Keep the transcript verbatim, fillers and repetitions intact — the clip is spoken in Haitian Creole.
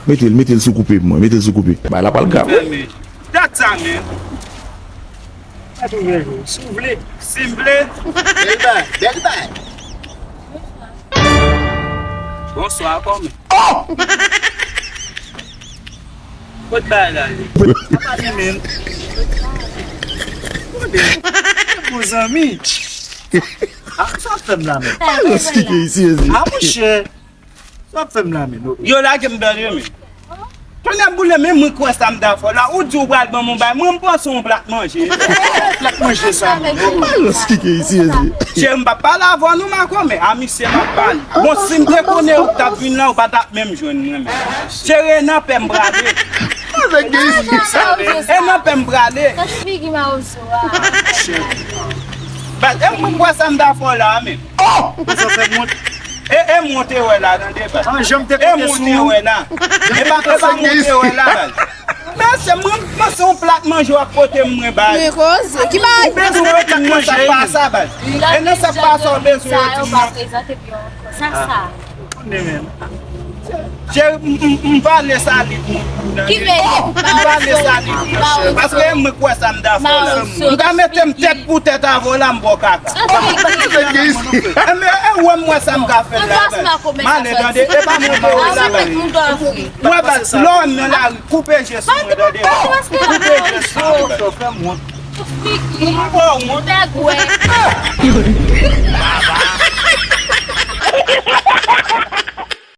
Mete l, mete l sou koupe pou mwen, mete l sou koupe. Bagay la pral grav wi. Dat sa men. Sa tou bèl wi. Si w vle. Si m vle. Bèl bagay, bèl bagay. Bonswa, kòman? Kot bagay la ye? Apa li menm? Bon zanmi. A, sa w ap fè m la menm? Alòs ki ke isi ezi. A monchè. Sa w ap fè m la menm? Yo lage m dèyè men. Kounye a boule men mwen kwè sa m ta fè w la. Ou di w pral ban m yon bay. Mwen m panse yon plat manje. Plat manje sa menm. Alòs ki ke isi ezi. Cheri m p ap pale avè w non makomè. A misye m ap pale. Bon si m te konnen ou t ap vin la ou pa t ap menm jwenn mwen menm. Cheri e nan pè m prale. Avèk gen isi. E nan pè m prale. Figi mawozo a. Baz e mwen kwè sa m ta fè w la menm. Oh! Ou fè fè mont. E e mwen te wè la tande baz. An janm te konte sou ou. E mwen te wè la. E pa e pa mwen te wè la baz. Men se mwen mwen se yon plat manje w ap pote m mwen baz. Men koze ki bay. Ou bezwen wè tout manje sa pa sa baz. E nan sa pa sa w bezwen wè tout manje. Sa sa. Cheri m m m pale sa li pou ou nan. Ki veye. M pale sa li pou ou. Paske mwen kwè sa m ta fè w la. M ta mete m tèt pou tèt avè w la m ba w kaka. Enben e wè m wè sa m ka fè l la baz. M ale tande e pa mwen te wè la baz. Mwen baz lè w wè m nan lari koupe je sou mwen tande. Koupe je sou mwen baz. M ba w wont. Bègwè. Baba.